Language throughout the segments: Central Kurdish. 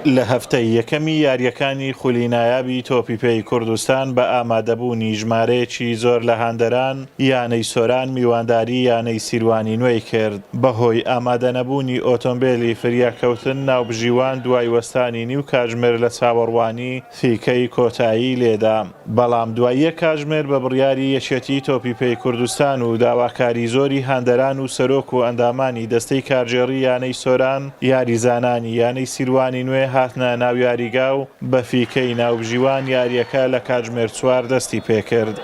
لە هەفتەی یەکەمی یارییەکانی خولی نایابی تۆپی پێی کوردستان بە ئامادەبوونی ژمارەیەکی زۆر لە هاندەران، یانەی سۆران میوانداری یانەی سیروانی نوێی کرد. بەهۆی ئامادەنەبوونی ئۆتۆمبێلی فریاکەوتن ناوبژیوان دوای وەستانی نیو کاژمێر لە چاوەڕوانی فیکەی کۆتایی لێدا، بەڵام دوای یەک کاژمێر بە بڕیاری یەکێتیی تۆپی پێی کوردستان و داواکاری زۆری هاندەران و سەرۆک و ئەندامانی دەستەی کارگێڕی یانەی سۆران، یاریزانانی یانەی سیروانی نوێ هاتنە ناو یاریگا و بە فیکەی ناوبژیوان یارییەکە لە کاتژمێر چوار دەستی پێکرد.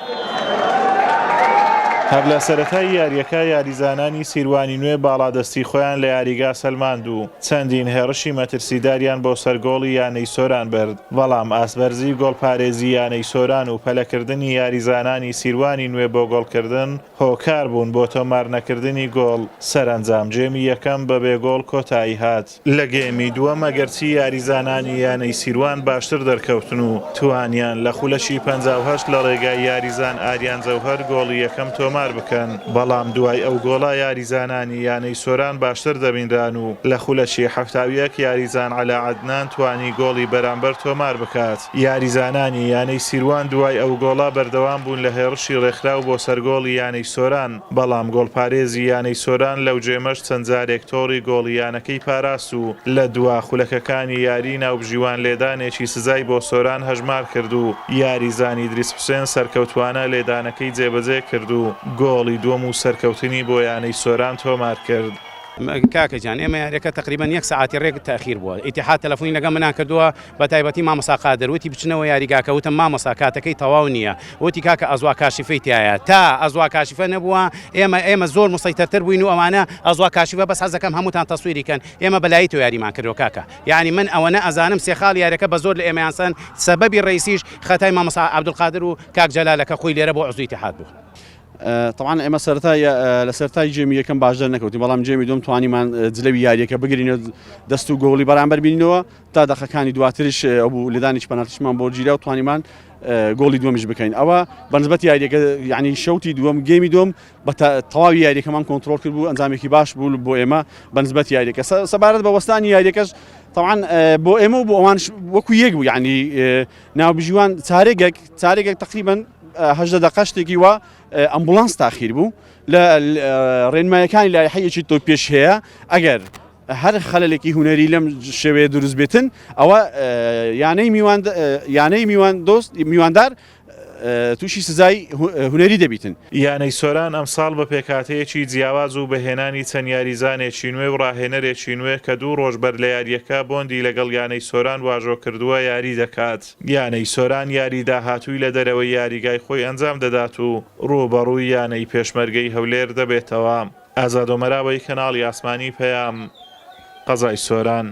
هەر لە سەرەتای یارییەکە یاریزانانی سیروانی نوێ باڵادەستی خۆیان لە یاریگا سەلماند و چەندین هێڕشی مەترسیداریان بۆ سەر گۆڵی یانەی سۆران برد، بەڵام ئاستبەرزی گۆڵپارێزی یانەی سۆران و پەلەکردنی یاریزانانی سیروانی نوێ بۆ گۆڵکردن هۆکار بوون بۆ تۆمارنەکردنی گۆڵ، سەرەنجام گێمی یەکەم بەبێ گۆڵ کۆتایی هات. لە گێمی دووەم ئەگەرچی یاریزانانی یانەی سیروان باشتر دەرکەوتن و توانیان لە خولەکی 58 لە ڕێگای یاریزان ئاریان جەوهەر گۆڵی یەکەم تۆمار بکەن، بەڵام دوای ئەو گۆڵە یاریزانانی یانەی سۆران باشتر دەبینران و لە خولەکی 71 یاریزان عەلا عەدنان توانی گۆڵی بەرامبەر تۆمار بکات. یاریزانانی یانەی سیروان دوای ئەو گۆڵە بەردەوام بوون لە هێڕشی ڕێکخراو بۆ سەر گۆڵی یانەی سۆران، بەڵام گۆڵپارێزی یانەی سۆران لەو گێمەش چەند جارێک تۆڕی گۆڵی یانەکەی پاراست و لە دوا خولەکەکانی یاری ناوبژیوان لێدانێکی سزای بۆ سۆران هەژمار کرد و یاریزان ئیدریس حوسێن سەرکەوتوانە لێدانەکەی جێبەجێ کرد و گۆڵی دووەم و سەرکەوتنی بۆ یانەی سۆران تۆمار کرد. کاکە گیان ئێمە یاریەکە تەقریبەن یەک سەعاتی ڕێک تاخیر بووە ئیتیحاد تەلەفۆنی لەگەڵ منان کردووە بە تایبەتی مامۆستا قادر وتی بچنەوە یاریگاکە وتم مامۆستا کاتەکەی تەواو نییە وتی کاکە ئەزوا کاشفەی تایە تا ئەزوا کاشفە نەبووە ئێمە ئێمە زۆر مسەیتەرتر بووین و ئەوانە ئەزوا کاشفە بەس حەزەکەم هەمووتان تەسویری کەن ئێمە بەلایی تۆ یاریمان کردووە کاکە یعنی من ئەوەنە ئەزانم سێ خاڵ یاریەکە بە زۆر لە ئێمەیان سەن سەبەبی ڕئیسیش خەتای مامۆستا عەبدولقادر و کاک جەلالە کە خۆی لێرە بۆ عزوی ئیتیحاد بوو. تەبعەن ئێمە سەرەتا لە سەرەتای گێمی یەکەم باش دەرنەکەوتین بەڵام گێمی دوم توانیمان جلەوی یاریەکە بگرین و دەست و گۆڵی بەرامبەر بینینەوە تا دەقەکانی دواتریش ئەو بوو لێدانێکی پەنالتیشمان بۆ گیرا و توانیمان گۆڵی دووەمیش بکەین ئەوە بەنسبەت یاریەکە یعنی شەوتی دووەم گێمی دووەم بە تەواوی یاریەکەمان کۆنترۆل کرد بوو ئەنجامێکی باش بوو بۆ ئێمە بەنسبەت یاریەکە سەبارەت بە وەستانی یاریەکەش طبعا بۆ ئێمە و بۆ ئەوان وەکو یەک بوو یعنی ناوبژیوان چارێگەک چارێگەک تقریبا هەژدە دەقە شتێکی وا ئەمبولانس تاخیر بوو لە ڕێنمایەکانی لایحەیەکی تۆ پێش هەیە ئەگەر هەر خەلەلێکی هونەری لەم شێوەیە دروست بێتن ئەوە یانەی میوان یانەی میوان دۆست میواندار تووشی سزای هونەری دەبیتن. یانەی سۆران ئەمساڵ بە پێکهاتەیەکی جیاواز و بە هێنانی چەند یاریزانێکی نوێ و ڕاهێنەرێکی نوێ کە دوو ڕۆژ بەر لە یارییەکە بۆندی لەگەڵ یانەی سۆران واژۆ کردووە یاری دەکات. یانەی سۆران یاری داهاتووی لە دەرەوەی یاریگای خۆی ئەنجام دەدات و ڕووبەڕووی یانەی پێشمەرگەی هەولێر دەبێتەوە. ئازاد ئۆمەراوەی کەناڵی ئاسمانی پەیام، قەزای سۆران.